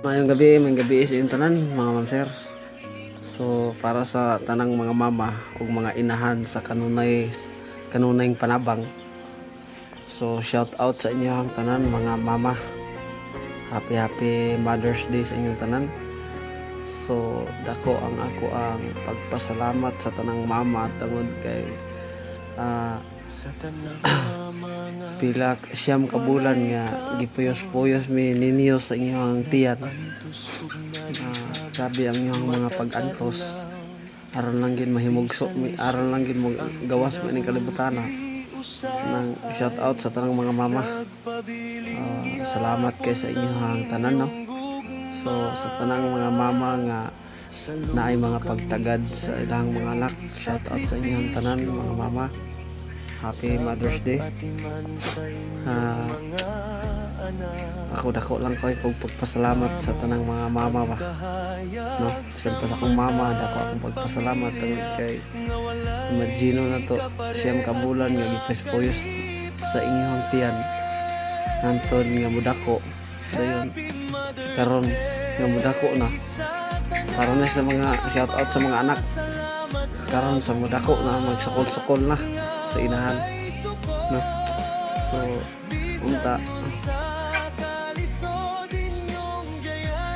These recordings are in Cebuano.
Maayong gabi sa inyong tanan, mga ma'am, sir. So, para sa tanang mga mama ug mga inahan sa kanunayng panabang. So, shout out sa inyong tanan, mga mama. Happy happy Mother's Day sa inyong tanan. So, dako ang ako ang pagpasalamat sa tanang mama tungod kay pila 9 ka bulan nga gipuyos-puyos mi ninyo sa inyong tiyan. Grabe ang inyong mga pag-antos aron lang gid mahimugso mi, aron lang gid mo gawas mi ning kalibutan. Nang shout out sa tanang mga mama. Salamat kay sa inyong tanan, no. So sa tanang mga mama nga naay mga pagtagad sa ilang mga anak, shout out sa inyong tanan, mga mama. Happy Mother's Day. Ako, dako lang ko kog pagpasalamat sa tanang mga mama ba, no. Bisan pa sa akong mama, dako akong pagpasalamat tungod kay imagine na to, 9 ka bulan nga gipuyos sa inyong tiyan hantod nga mudako, dayon karon nga mudako na. Para na sa mga shout out sa mga anak karon sa mudako na, magsukol-sukol na sa inahan, no. So unta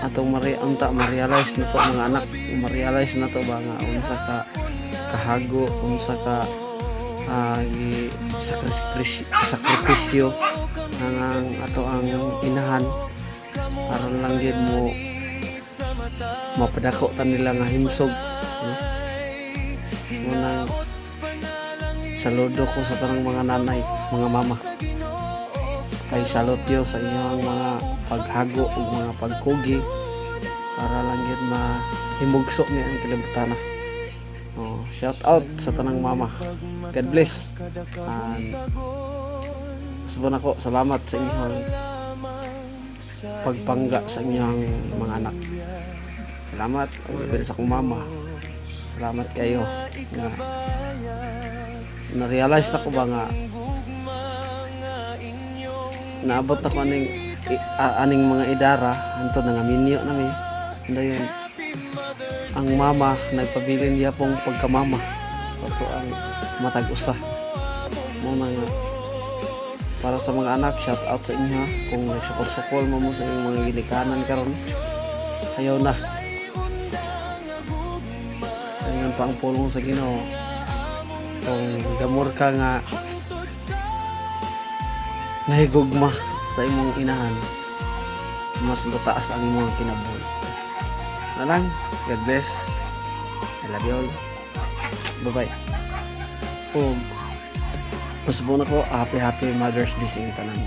atong mari unta ma-realize na to, mga anak, ma-realize na to ba nga unsa ka kahago, unsa ka gi sakripisyo ang ato ang inahan aron lang gid mo mapadako ta nila nga himsog, no? Munang saludo ko sa tanang mga nanay, mga mama, kay salute yo sa inyong mga paghago ug mga pagkugi para lang gid mahimugso niya ang kalibutan. Oh, shout out sa tanang mama. God bless. And subon ako, salamat sa inyong pagpangga sa inyong mga anak. Salamat ug sa akong mama. Salamat kayo nga na-realize na ko ba nga naabot ako aning mga idara hantod nga minyo na mi. Dayon ang mama nagpabilin gyapong pagkamama sa ato ang matag usa mo na nga. Para sa mga anak, shout out sa inyo ha. Kung nagsukol-sukol mo mo sa inyong mga ginikanan karon, ayaw na. Ingon pa ang pulong sa Ginoo, kung damor ka nga nahigugma sa imong inahan, mas mataas ang imong kinabuhi na lang. God bless. I love you all. Bye bye. Ug usbon ako, happy happy Mother's Day sa inyong tanan.